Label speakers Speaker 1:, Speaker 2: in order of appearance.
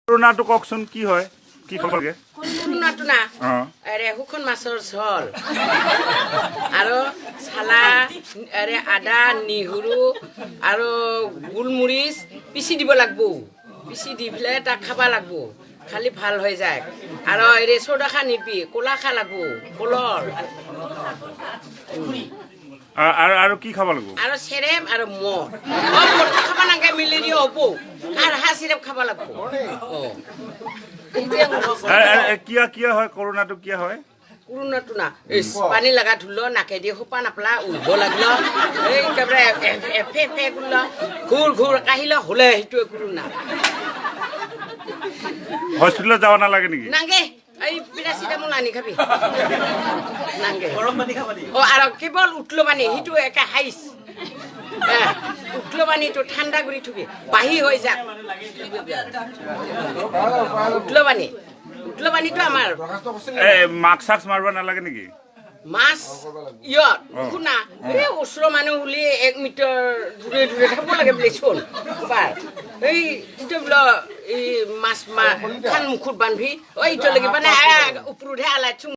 Speaker 1: কৰোণাটো কওকচোন, কি হয়, কি খাব লাগে?
Speaker 2: কৰোণাটো না?
Speaker 1: অঁ।
Speaker 2: আৰে, শুকান মাছৰ ঝোল আৰু চালা, আৰে আদা, নহৰু আৰু গোলমৰিচ পিচি দিব লাগব। পিচি দি পেলাই তাক খাব লাগব, খালি ভাল হৈ যায়। আৰু হেৰি চৌদা খা নিবি, কলা খা লাগব, কলৰ।
Speaker 1: আৰু আৰু কি খাব লাগিব?
Speaker 2: আৰু চেৰেপ আৰু মদ। অ, মদটো খাব নালাগে, মেলেৰিয়া হ'ব। কাঢ়া চিৰেপ খাব লাগব। অ।
Speaker 1: কিয় কিয় হয় কৰোণাটো, কিয় হয়?
Speaker 2: কৰোণাটো না, ইচ, পানী লগা ধুল, নাকেদি সোপা নাপলা উলব লাগিল, এই একেবাৰে ফে ফে কৰিল, ঘূৰ ঘূৰ কাহিল হ'লে সেইটোৱে কৰোণা।
Speaker 1: হস্পিটেলত যাব নালাগে নেকি?
Speaker 2: নাংগে, এই পেৰাচিটামল আনি খাবি, নাংগে। অ, আৰু কেৱল উতলো পানী, সেইটো একে হাইচ। উতলো পানীটো ঠাণ্ডা কৰি থবি, বাহি হৈ যাক। উতলো পানী, উতলো পানীটো আমাৰ।
Speaker 1: এই মাস্ক চাস্ক মাৰিব নালাগে নেকি?
Speaker 2: মাছ ইয়ত শুনা, এই ওচৰৰ মানুহ বুলি 1 মিটাৰ দূৰে দূৰে থাকিব লাগে বোলে চোন। পাৰ এই ইটো বোলে এই মাছ মা খান মুখত বান্ধি, ঐ ইটো লাগি মানে ওপৰতহে আলাই।